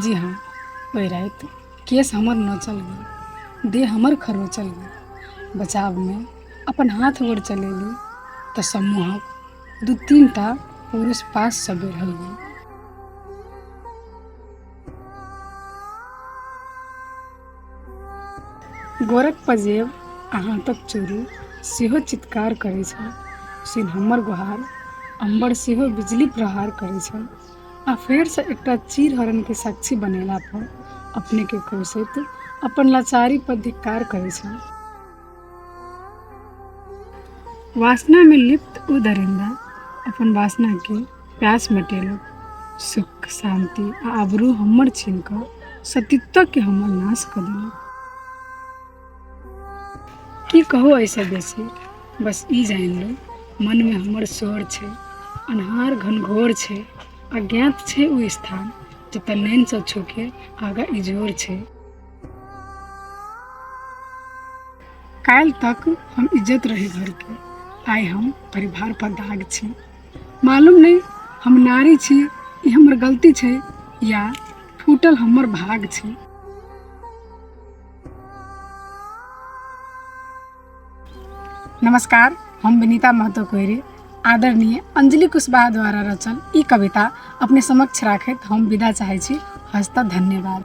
जी हाँ, ओहि राति केश हमर नोचल गेल, देह हमर खरोचल गेल। बचावमे अपन हाथ गोड़ चलेली तऽ समूहक 2-3 टा पुरुष पाससँ बेढ़ल गेल। गोरक पजेब आ हाथक चूड़ी सेहो चित्कार करै छल। सुनि हमर गोहार अम्बर सेहो बिजली प्रहार करै छल आ फेरसँ एकटा चीरहरणके साक्षी बनेला पर अपनेके कोसैत अपन लाचारी पर धिक्कार करै छल। वासनामे लिप्त ओ दरिन्दा अपन वासनाके प्यास मेटेलक। सुख, शान्ति आ आबरू हमर छीन कऽ सतीत्वके हमर नाश कऽ देलक। की कहू एहिसँ बेसी, बस ई जानि लू मनमे हमर शोर छै, अन्हार घनघोर छै, अज्ञात छै ओ स्थान जतऽ नैनसँ छूके आगाँ इजोर छै। काल्हि तक हम इज्जत रही घरके, आइ हम परिवार पर दाग छी। मालूम नहि हम नारी छी, ई हमर गलती छै या फूटल हमर भाग छै। नमस्कार, हम विनीता महतो कोइरी आदरणीय अंजलि कुशवाहा द्वारा रचल ई कविता अपने समक्ष राखैत हम विदा चाहै छी। हस्त धन्यवाद।